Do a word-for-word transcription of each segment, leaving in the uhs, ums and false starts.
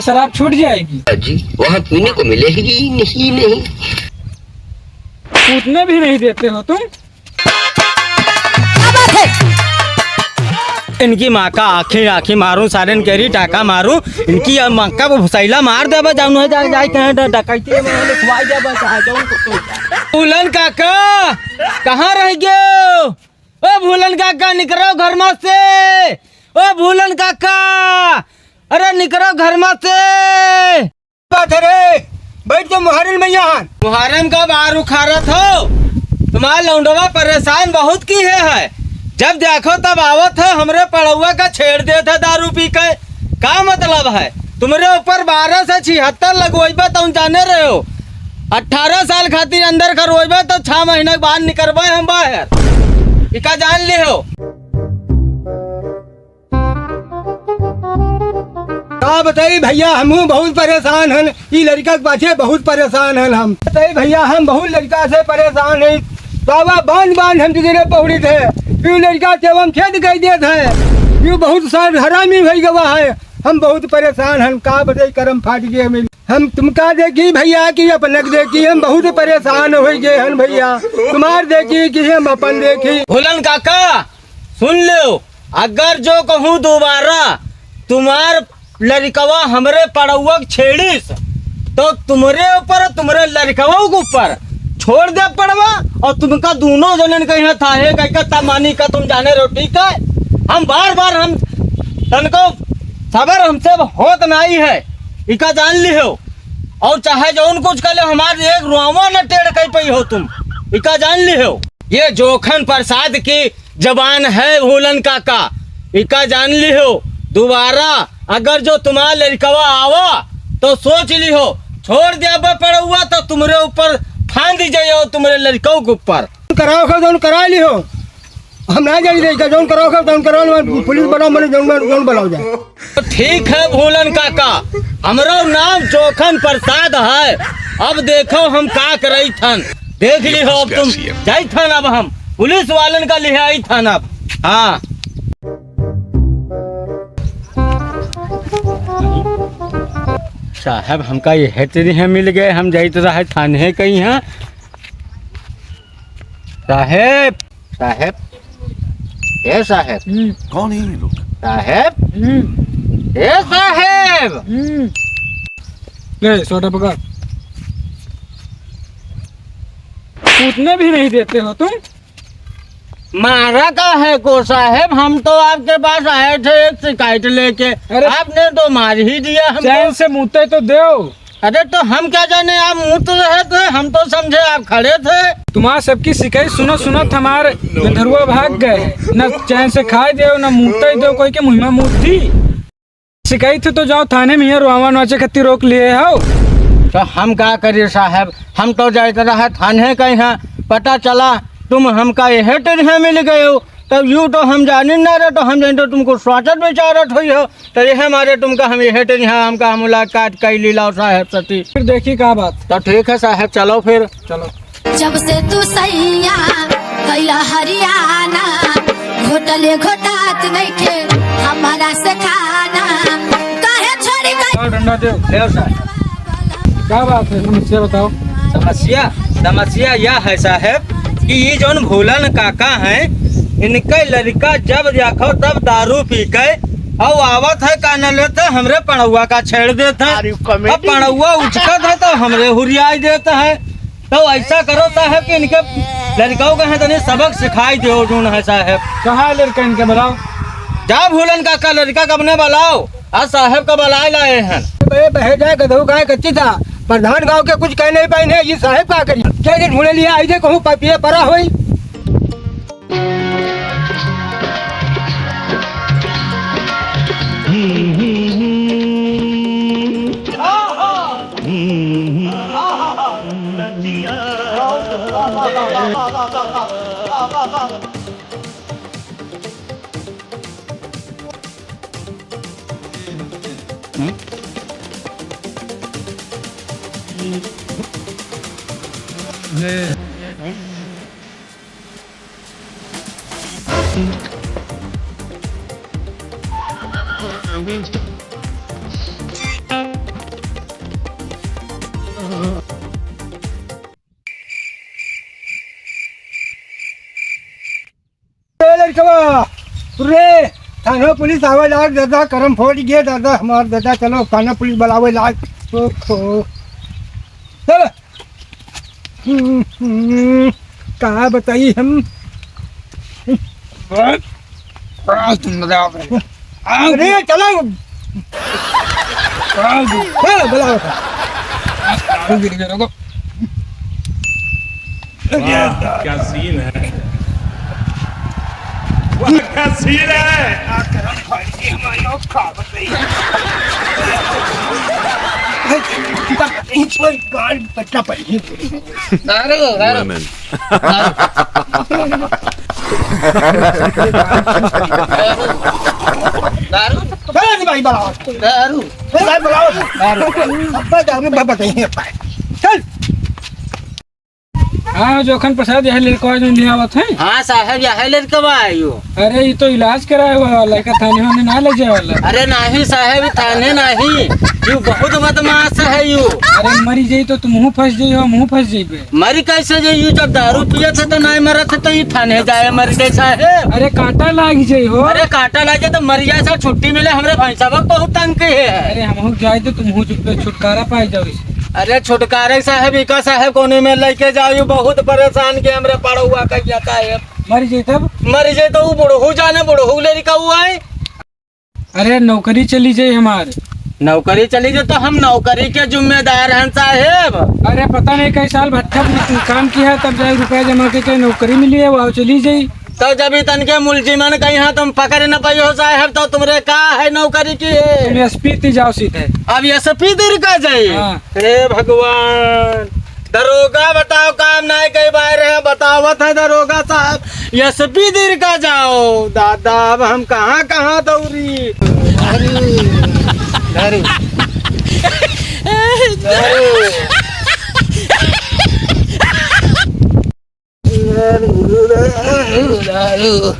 शराब छूट जाएगी। जी, वहाँ पीने को मिलेगी नहीं, नहीं। कूदने भी नहीं देते हो तुम। इनकी माँ का आँखी, आँखी मारूँ, सारेन केरी टाका मारूँ, इनकी अब माँ का भुसैला मार देबे, जाऊँ है, जाए, जाए, कहें ड-, डकैती में हमें खुआई देबे, चाहे जौन कुछ हो जाए। भूलन काका, कहाँ रह गयो? ओ भूलन काका, निकरो घर में से। ओ भूलन काका, अरे निकरो घर में से। बात है रे, बैठ के मुहारन में यहाँ। मुहारन का बार उखाड़त हो? तुम्हारा लौंडवा परेशान बहुत किहे है। जब देखो तब आवत है, हमरे पड़ौआ का छेड़ देत है दारू पी के। का मतलब है? तुम्हरे ऊपर बारह से छिहत्तर लगवइबे, तुम जाने रहे हो। अठारह साल खातिर अंदर करवइबे, तो छह महीना के बाद निकरबे हम बाहर। इका जान लिहो। का बताई भैया, हमहू बहुत परेशान हन, ई लड़का के पाछे बहुत परेशान हन हम। बताई भैया, हम बहुत लड़का से परेशान हई। बाबा बांध बांध हम तुझे पौड़ी थे, यू लड़का से हम छेद कर देत है, यू बहुत सार हरामी भई गवा है। हम बहुत परेशान हन, का बताई, करम फाट गए हमें। हम तुमका देखी भैया कि अपनक देखी, हम बहुत परेशान होइ गए हन भैया, तुम्हार देखी कि हम अपन देखी। भूलन काका, सुन लो, अगर जो कहूँ दोबारा तुम्हार लड़कवा हमरे पड़ौआ के छेड़िस, तो तुम्हरे ऊपर, तुम्हरे लड़कवा के ऊपर छोड़ दे पड़वा, और तुमका दोनों जनन कहीं थाहे कहीं का तमानी का तुम जाने रहो, ठीक है? हम बार बार हम तनको सबर हमसे अब होत नाई है, इका जान लिहो। और चाहे जौन कुछ कर ले, हमार एक रुआवा न टेढ़ कर पाई हो तुम, इका जान लिहो। ये जोखन प्रसाद की जबान है भूलन काका, इका जान लिहो। दोबारा अगर जो तुम्हारा लड़कवा आवा तो सोच लिहो, छोड़ देबे पड़ौआ तो तुम्हरे ऊपर फांद जाइयो, तुम्हरे लड़कवा के ऊपर। कराओ का जौन करा लिहो, हम ना जाई रही का, जौन कराओ का जौन कराओ, पुलिस बनाओ, मने जौन, जौन बनाओ जाए। तो ठीक है भूलन काका, हमरो नाम जोखन प्रसाद है। अब देखो हम का करई थन, देख ली हो अब तुम। जाई थन अब हम पुलिस वालन का लिहाई थन अब। हाँ। साहब, हमका ये हेतरी है मिल गए, हम जाइत रहे थाने कहीं हैं। साहेब, साहेब, ए साहेब। हम्म। कौन है ये लोग? साहेब। हम्म। ए साहेब। हम्म। ले, सोडा पकड़। कूदने भी नहीं देते हो तुम। मारा का है को साहेब, हम तो आपके पास आए थे एक शिकायत लेके, अरे, आपने तो मार ही दिया हमको। चैन से मूते तो देव। अरे तो हम क्या जाने आप मूत रहे थे, हम तो समझे आप खड़े थे। तुम्हार सबकी शिकायत सुनत सुनत हमार गंधर्वा भाग गए, न चैन से खाए देव, न मूते देव, कोई के मुँह में मूत दी। शिकायत तो जाओ थाने में, हियाँ रोआवा नोचे खत्ती रोक लिए हो। तो हम का करिए साहेब, हम तो जाइत रहे थाने कहीं हैं, पता चला तुम हमका यह टेढ़े मिल गए हो। तब यूँ तो हम जानिन ना रहे, तो हम जानिन तो तुमको सोचत विचारत होई हो, तो यह मारे तुमका हम यह टेढ़े हमका मुलाकात कई लीला साहेब सती। फिर देखी का बात। तो ठीक है साहेब, चलो फिर। चलो। जब से तू सैया गइला हरियाणा, घोटले घोटात नइखे हमारा से खाना, काहे छोड़ी गई? और डंडा दे। ले आओ साहब। क्या बात है, समस्या बताओ। समस्या, समस्या यह है साहब कि ये जौन भोलन काका हैं, इनके लड़का जब देखो तब दारू पी के और आवत है का न लेते, हमरे पड़ौआ का छेड़ देते हैं। Are you comedy? अब पड़ौआ उचकत है तो हमरे हुरियाई देते हैं। तो ऐसा करो साहब कि इनके लड़कौ का है तनी सबक सिखाई देओ जौन है साहब। कहाँ है लड़का इनके बुलाओ? जा भूलन काका लड़का का अपने बुलाओ, आज साहब का बुलाए लाए हैं। बे बहे जाए गधो गाय कच्ची था, प्रधान गांव के कुछ कह नहीं पाइन है, ये साहब का करी? क्या ये ढूंढे लिया आई दे कहूँ पिए परा होई। लड़कवा, रे, थाना पुलिस आवे लाग दादा, करम फूट गए दादा, हमार दादा, चलो थाना पुलिस बुलावे लाग। ओहो। चल। हम्म, हम्म, का बताई हम? अरे, चलो। चलो, बुलाओ। वाह, क्या सीन है। वाह, क्या सीन है। दारू, दारू। दारू। दारू। दारू। दारू। भाई, बुलाओ। दारू। ए, भाई, बुलाओ। दारू। अब्बा, दारू, बाबा, कहीं है, भाई। चल। हाँ, जोखन प्रसाद, यह लड़कवा जो ले आवत है। हाँ साहेब, यह लड़कवा है यो। अरे, ये तो इलाज कराए हुआ वाला है, का थाने वाने ना ले जाए वाला। अरे नहीं साहेब, थाने नहीं, यू बहुत बदमाश है यू। अरे, मरी जाई तो तुमहू फंस जाई हो, हमहू फंस जाइबे। मरी कैसे जाई यू? जब दारू पिए थे तो नहीं मरत थे, तो ये थाने जाए मर गए साहेब। अरे, कांटा लाग जाई हो। अरे, कांटा लाग जाए तो मर जाए साहब, छुट्टी मिले, हमरे भाई साहब बहुत तंग के है। अरे, हमहू जाए तो तुमहू छुट-, छुटकारा पाए जाओ इसे। अरे छुटकारे साहेब, इका साहेब कोने में लेके जाओ, यू बहुत परेशान के हमरे पड़ौआ का जाता है। मर जाई तब? मर जाई तो वो बुढ़ऊ जाने, बुढ़ऊ ले का हुआ है। अरे नौकरी चली जाई हमार। नौकरी चली जाई तो हम नौकरी के जिम्मेदार हैं साहेब। अरे पता नहीं कई साल भट्ठा में काम किया है, तब जाए रुपया जमा के, के नौकरी मिली है, वो चली जाई। तो जब इतन के मुलजिमन कहीं हाँ तुम पकड़ न पाई हो साहेब, तो तुमरे का है नौकरी की? तुम एसपी ती जाओ सीधे। अब एसपी तिर का जाई? हाँ। हे भगवान, दरोगा बताओ, काम नाय कई बार है, बतावत है दरोगा साहब, एसपी तिर का जाओ। दादा, अब हम कहाँ कहाँ दौड़ी? दारू, दारू, दारू।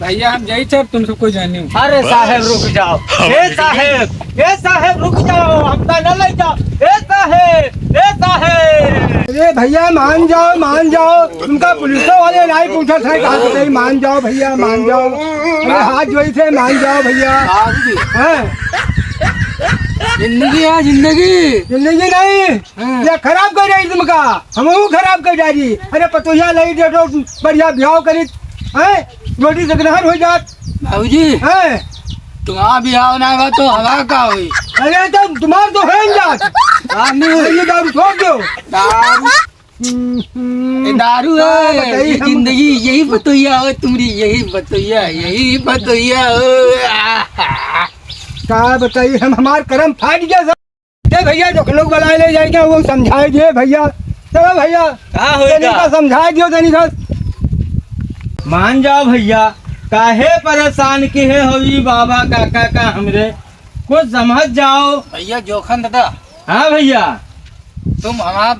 भैया, हम जाई थे, तुम सबको जाने हो। अरे साहेब, रुक जाओ। ए साहेब, ए साहेब, रुक जाओ, हमका न ले जाओ। ए साहेब, ए साहेब। अरे भैया, मान जाओ, मान जाओ। तुमका पुलिस वाले नहीं पूछत है, कहाँ से नहीं, मान जाओ भैया, मान जाओ। अरे हाथ जोड़ी थे, मान जाओ भैया। हैं? जिंदगी है, जिंदगी। जिंदगी नहीं, हाँ। या खराब कर रही तुमका, हमहू खराब कर डारी। अरे पतोहिया लाई दे दो, बढ़िया ब्याह करी, हैं? रोटी से ग्रहण हो जात। बाबूजी, हैं? तुम्हारा ब्याह ना हुआ तो हमारा का हुई? अरे तो तुम्हार तो है ही जात। हाँ, नहीं हुई। ये दारू छोड़ दो। दारू। हम्म, हम्म। ये दारू का है, बताई ये हम जिंदगी, यही पतोहिया हो तुम्हारी, यही पतोहिया, यही पतोहिया हो। का बताई हम, हमार करम फाट गया सब। दे भैया, जो लोग बुलाए ले जाएंगे, वो समझाए दिए भैया। चलो भैया, का होएगा? तनिका समझाए दियो, तनिका। मान जाओ भैया, काहे परेशान किहे हो ई बाबा काका का हमरे, कुछ समझ जाओ। भैया जोखन दादा। हाँ भैया। तुम हमार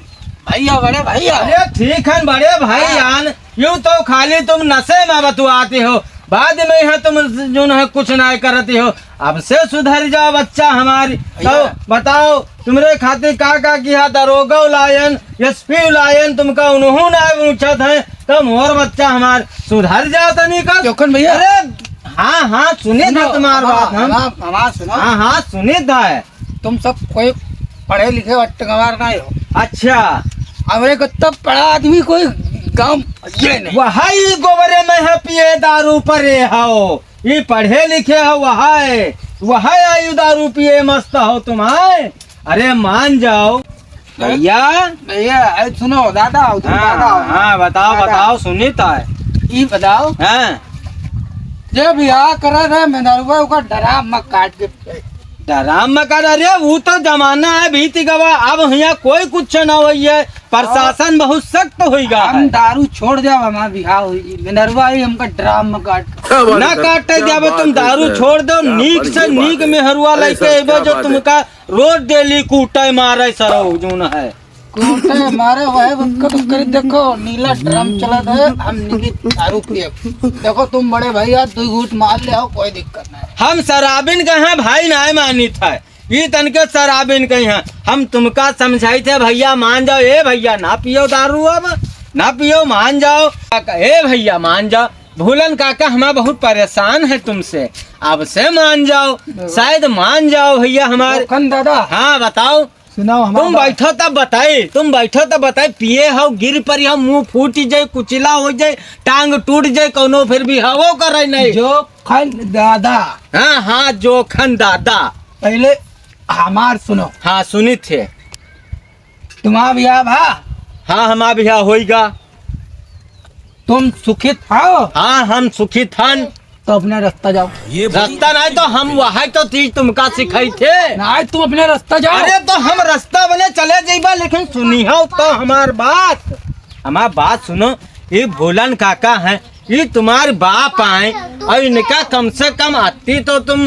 भैया, बड़े भैया। अरे ठीक है बड़े भाई हाँ। यान, यूं तो खाली तुम नशे में बतुआते हो, बाद में यहाँ तुम जो है कुछ ना करते हो। अब से सुधर जाओ बच्चा हमारी। भैया। तो बताओ, तुमरे खातिर का का किहा? दरोगा लायन, एसपी लायन, तुमका उन्हों ना पूछत है, तब मोर बच्चा हमार सुधर जाओ तनी का। जोखन भैया। अरे हाँ, हाँ, सुने था सुनो, तुम्हार हमार, बात हम। हमार, हमार सुनो। हाँ, हाँ, सुने था है। तुम सब कोई पढ़े लिखे अट्टगवार ना हो। अच्छा। हमरे को तब पढ़ा आदमी कोई गाँव ये नहीं। वही गोबरे में है पिए दारू परे हो। ई पढ़े लिखे हो, वह है, वह आयु दारू पिए मस्त हो तुम, हैं? अरे मान जाओ भैया। भैया, अरे सुनो दादा, तुम हाँ, दादा हो। हाँ, बताओ, दादा। बताओ, सुनित है। ई बताओ। हाँ। जे बियाह करे रहे मेहरुआ, ओकर डराम में काट के फेंक। डराम में काट, अरे वो तो जमाना है बीत गवा, अब हियाँ कोई कुछ ना होई है। प्रशासन बहुत सख्त होई गा हम है। दारू छोड़ देब, हमार बियाह होई। मेहरुआ ही हमका ड्राम में काट के। क्या बात ना है सर, काटे क्या देबे, बात तुम है दारू सर, छोड़ दो, क्या नीक बात से है, नीक बात है। मेहरुआ अरे लेके सर, अइबो क्या जो बात है। तुमका रोज डेली कूटे मारे सरऊ जोन है। कूटे मारे वह बक्का बक्करी देखो, नीला ड्राम चलत है, हम नीली दारू पिए। देखो तुम बड़े भैया, दो घूंट मार ले आओ, कोई दिक्कत नहीं। हम शराबिन के हैं भाई, नाय मानित है। ई तनके शराबिन कहीं हैं। हम तुमका समझाई थे, भइया मान जाओ, ए भइया ना पियो दारू अब, ना पियो, मान जाओ। ए भइया मान जाओ, भूलन काका हमार बहुत परेशान है तुमसे, अब से मान जाओ, शायद मान जाओ भइया हमार। जोखन दादा। हाँ बताओ। सुनाओ हमार तुम बात। बैठो तब बताई, तुम बैठो तब बताई, पिए हो गिर परी हो, मुंह फूट जाए, कुचिला हो जाए, टांग टूट जाए, कौनो फिर भी हवो करे नहीं। जोखन दादा। हाँ, हाँ, जोखन दादा। पहले हमार सुनो। हाँ, सुनी थे। तुम्हार बियाह भा? हाँ, हमार बियाह होइगा। तुम सुखित हो? हाँ, हम सुखित हन। तो अपने रास्ता जाओ। ये रास्ता नहीं तो हम वहाँ तो चीज तुमका सिखाई थे। नहीं, तुम अपने रास्ता जाओ। अरे तो हम रास्ता बने चले जइबा, लेकिन सुनी हो तो हमार बात, हमार बात सुनो। ये भोलन काका हैं, ये तुम्हारे बाप आए और इनका कम से कम अत्ती तो तुम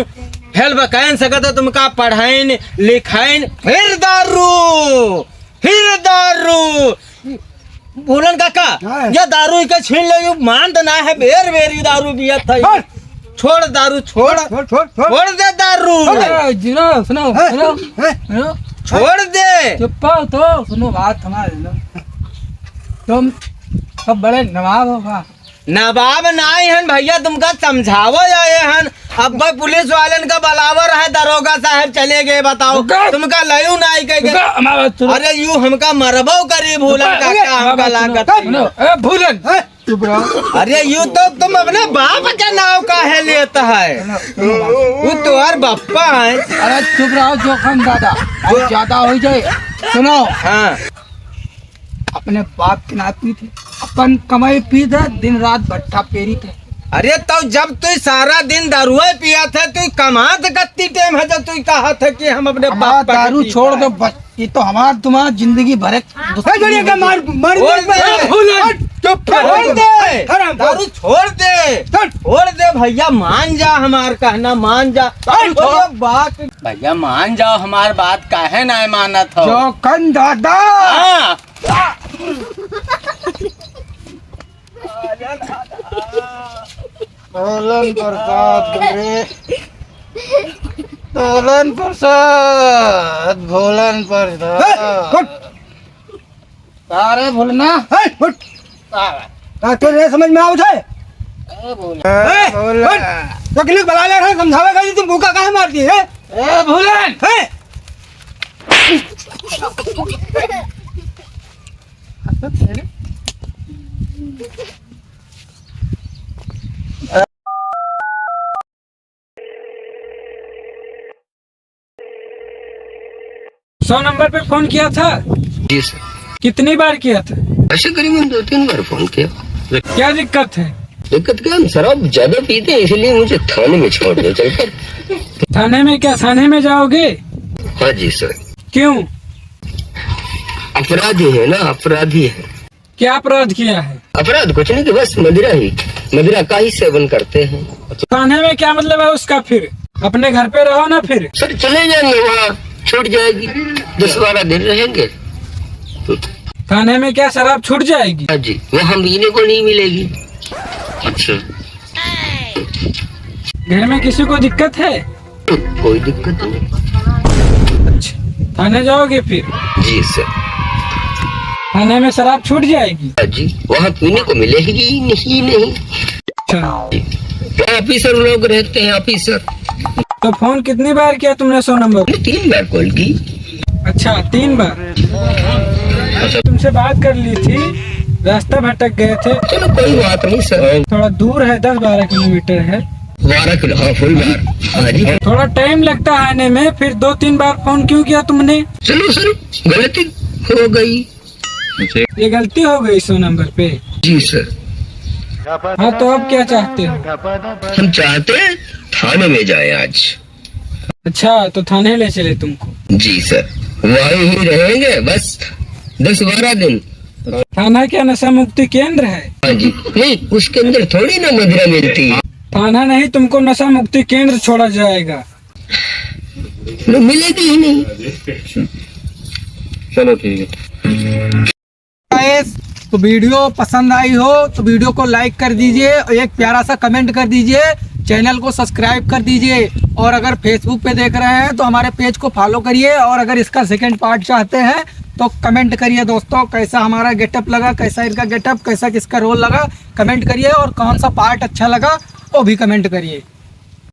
help कर सकत हो, तुमका पढ़ाइन लिखाइन, फिर दारू, फिर दारू। भोलन काका, हाँ। ये दारू के छीन ले, यू मान तो ना है, बेर बेर यू दारू पियत है। हाँ। छोड़ दारू, छोड़। छोड़, छोड़, छोड़, छोड़। छोड़ दे दारू। छोड़। ए, जिनो, सुनो, हाँ, सुनो, हाँ। सुनो। छोड़ दे। चुप हो तो, सुनो बात हमारे, सुनो। तुम सब बड़े नवाब हो का? नवाब नाई हन भइया, तुमका समझावो आए हन। अब पुलिस वालन का बलावर है, दरोगा साहब चले गए, बताओ। रुको। तुमका लयू नाई कह के। रुको, हमार बात सुनो। अरे यू हमका मरबो करी भूलन रुको, काका, हमार हमका बात सुनो। लागत है। सुनो, ए, भूलन, ए, चुप रहो। अरे यू तो तुम अपने बाप के नाव काहे लेत है? सुनो, सुनो बात। वो तोहार बप्पा है। अरे चुप रहो जोखन दादा, अब ज्यादा हो जाए। सुनो। हाँ। अपने बाप के ना पीत है, अपन कमाई पीत है, दिन रात भट्ठा पेरी थे। अरे तो जब तू सारा दिन दारुए पिया थे, तू कमात कत्ती टेम है, जब तू कहा थे कि हम अपने हमार बाप का दारू पीता छोड़ है। दो बस, ये तो हमार तुम्हार जिंदगी भर एक ए, गड़िया का मार, मार छोड़ दे। दे। ए, भूलन। हट, चुप कर। छोड़ दे। हराम। दारू छोड़ दे। हट। छोड़ दे भइया, मान जा हमार कहना, मान जा। हट। छोड़। बात भइया मान जाओ, हमार बात काहे नाय मानत हो? जोखन दादा। हाँ। भोलन प्रसाद रे, भोलन प्रसाद, भोलन प्रसाद। हे, उठ। अरे भोलना। हे, उठ। का बा? का तोरे समझ में आवत है? ए, भोला, हे, भोला। हट। वकील बुला ले रहे, समझावे का जी, तुम भूखा काहे मार दिए, हैं? ए, भोलन। हे। सौ नंबर पे फोन किया था? जी सर। कितनी बार किया था? ऐसे करीबन दो तीन बार फोन किया। क्या दिक्कत है? दिक्कत क्या है सर, आप ज्यादा पीते हैं, इसलिए मुझे थाने में छोड़ दो चलकर। थाने में क्या, थाने में जाओगे? हाँ जी सर। क्यों? अपराधी है ना, अपराधी है। क्या अपराध किया है? अपराध कुछ नहीं, कि बस मदिरा ही, मदिरा का ही सेवन करते हैं। थाने में क्या मतलब है उसका फिर? अपने घर पे रहो ना फिर। सर, चले जाएंगे वहाँ, छूट जाएगी, दस बारह दिन रहेंगे। थाने में क्या शराब छूट जाएगी? हाँ जी, वहाँ पीने को नहीं मिलेगी। अच्छा। घर में किसी को दिक्कत है? कोई दिक्कत नहीं। अच्छा, थाने जाओगे फिर? जी सर। थाने में शराब छूट जाएगी? जी, वहाँ पीने को मिलेगी ही नहीं, नहीं। अच्छा। वहाँ ऑफिसर लोग रहते हैं, ऑफिसर। तो फोन कितनी बार किया तुमने सौ नंबर? मैंने तीन बार कॉल की। अच्छा, तीन बार। अच्छा। तुमसे बात कर ली थी, रास्ता भटक गए थे। चलो, कोई बात नहीं सर। थोड़ा दूर है, दस बारह किलोमीटर है। बारह किलो, हाँ, फुल बार। हाँ जी। थोड़ा टाइम लगता है आने में, फिर दो तीन बार फोन क्यों किया तुमने? चलो सर, गलती हो गई। ये गलती हो गई सौ नंबर पे? जी सर। हाँ, तो अब क्या चाहते हो? हम चाहते हैं थाने में जाए आज। अच्छा, तो थाने ले चले तुमको? जी सर, वहीं ही रहेंगे बस दस बारह दिन। थाना क्या नशा मुक्ति केंद्र है? हाँ जी, नहीं, उसके अंदर थोड़ी ना मदिरा मिलती है। थाना नहीं, तुमको नशा मुक्ति केंद्र छोड़ा जाएगा। नहीं, मिलेगी ही नहीं। चलो ठीक है। गाइस, तो वीडियो पसंद आई हो तो वीडियो को लाइक कर दीजिए और एक प्यारा सा कमेंट कर दीजिए। चैनल को सब्सक्राइब कर दीजिए। और अगर फेसबुक पे देख रहे हैं तो हमारे पेज को फॉलो करिए। और अगर इसका सेकंड पार्ट चाहते हैं तो कमेंट करिए दोस्तों, कैसा हमारा गेटअप लगा, कैसा इनका गेटअप, कैसा किसका रोल लगा, कमेंट करिए। और कौन सा पार्ट अच्छा लगा वो भी कमेंट करिए।